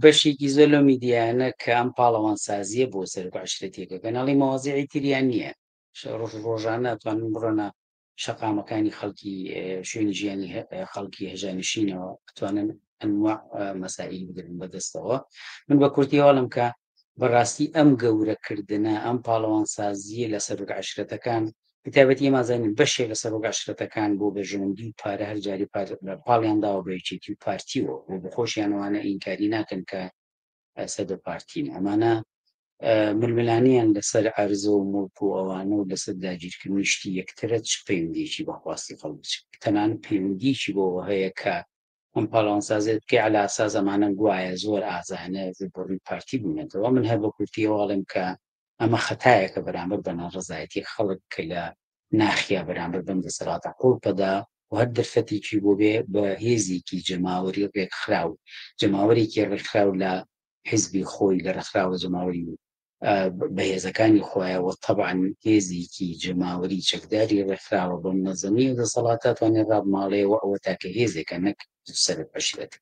بەشێکی زۆر لەو میدیایانە کە ئەم پاڵەوانسازییە بۆ سەرۆک عەشرەتیەکە کەناڵی مەوازیعی تریان نییە، ڕۆژ ڕۆژانە ئەتوانن بڕۆنە شەقامەکانی خەڵکی شوێنی ژیانی خەڵکی هەژانشینەوە، ئەتوانن ئەنواع مەسائیل بگرن بەدەستەوە. من بە کورتی هەواڵم کە بەڕاستی ئەم گەورەکردنە، ئەم پاڵەوانسازییە لە سەرۆک عەشرەتەکان، بەتایبەتی ئێمە زانین بەشێک لە سەرۆک عەشرەتەکان بۆ بەرژەوەندی و پارە هەر جاری پاڵیان داوە بە یەکێتی و پارتیەوە و بەخۆشیانەوانە ئینکاری ناکەن کە سەر بە پارتین. ئەمانە ململانیان لەسەر عەرزە و موڵک و ئەوانە و لەسەر داگیرکردنی شتی یەکترە، چ پەیوەندیەکی بە خواستی خەڵک بچ، تەنانەت پەیوەندیەکی بۆوە هەیە کە ئەم پاڵەوانسازیە بکەی عەلا ئەساس ئەمانە گوایە زۆر ئازایانە ڕووبەڕووی پارتی بوونەتەوە. من هەر بە کورتی ئەوە ئەڵێم کە ئەمە خەتایەکە بەرامبەر بە ناڕەزایەتی خەڵک کە لە ناخیا بەرامبەر بەم دەسەڵاتە قوڵپەدا و هەر دەرفەتێکی بۆ بێ بە هێزێکی جەماوەری ڕێکخراو، جەماوەرێکی ڕێکخراو لە حیزبی خۆی، لە ڕێکخراوە جەماوەری بەهێزەکانی خۆیەوە، تەبعەن هێزێکی جەماوەری چەکداری ڕێکخراوە بە منەزەمی و دەسەڵاتە توانێت ڕابماڵێ و ئەوە تاکە هێزێکە نەک سەرۆک عەشیرەت.